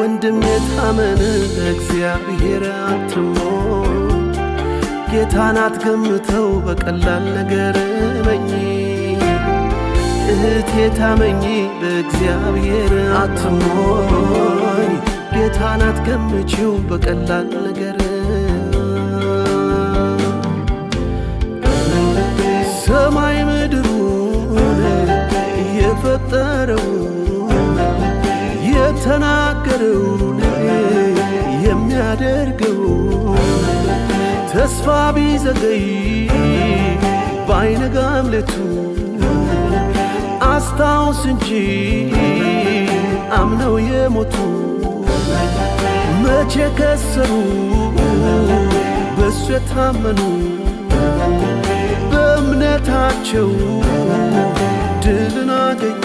ወንድም የታመን በእግዚአብሔር አትሞኝ፣ ጌታን አትገምተው በቀላል ነገር እመኝ። እህቴ ታመኚ በእግዚአብሔር አትሞኝ፣ ጌታን አትገምቺው በቀላል ነገር። ሰማይ ምድሩን የፈጠረው፣ የተናገረውን የሚያደርገው፣ ተስፋ ቢዘገይ ባይነጋም ሌቱ፣ አስታውስ እንጂ አምነው የሞቱ መቼ ከሰሩ። በሱ የታመኑ በእምነታቸው ድልን አገኙ።